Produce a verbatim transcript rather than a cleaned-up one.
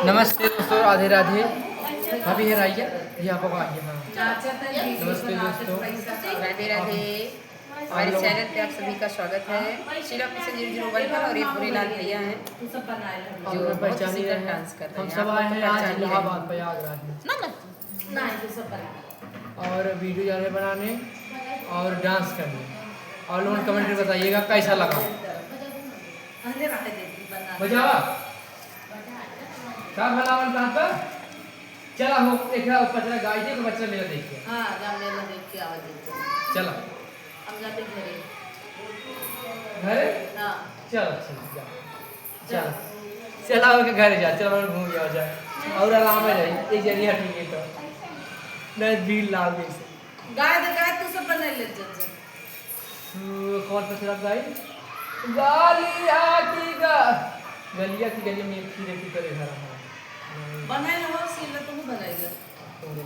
नमस्ते दोस्तों, राधे राधे। अभी है राइया, ये आप आइए, हाँ। नमस्ते दोस्तों। राधे राधे। हमारे चैनल पे आप सभी का स्वागत है। शीला किशन जीरो जीरो वन पर, और ये भोलेलाल भैया हैं जो बहुत ही सुंदर डांस कर रहे हैं। हम सब आए हैं आज इलाहाबाद, प्रयागराज में। ना, ना। और वीडियो जा रहे बनाने और डांस करने, और लोग कमेंट में बताइएगा कैसा लगा। बजावा। का भला मन कहाँ पर? चला हो, देखा, वो पचरा गाय दे, तो बच्चा मेला देख के। हाँ, जा मेला देख के आवा दे। चला। हम जाते घरे। घरे? हाँ। चला, चला, जा। चला। चला, ओके, घरे जा, चला, हम घूम के आ जा। और आराम है जाई, एक जनी हटी गई तो। नहीं, भीड़ लाग गई से। गाय दे, गाय तू सब बना ले, जा, जा। सु-, कौन सा शराब गाई? गालिया की गा-, गलिया की गलिया में एक ही रहती तेरे घर में। बनाए ना हो, सील तुम बनाएगा। तोरे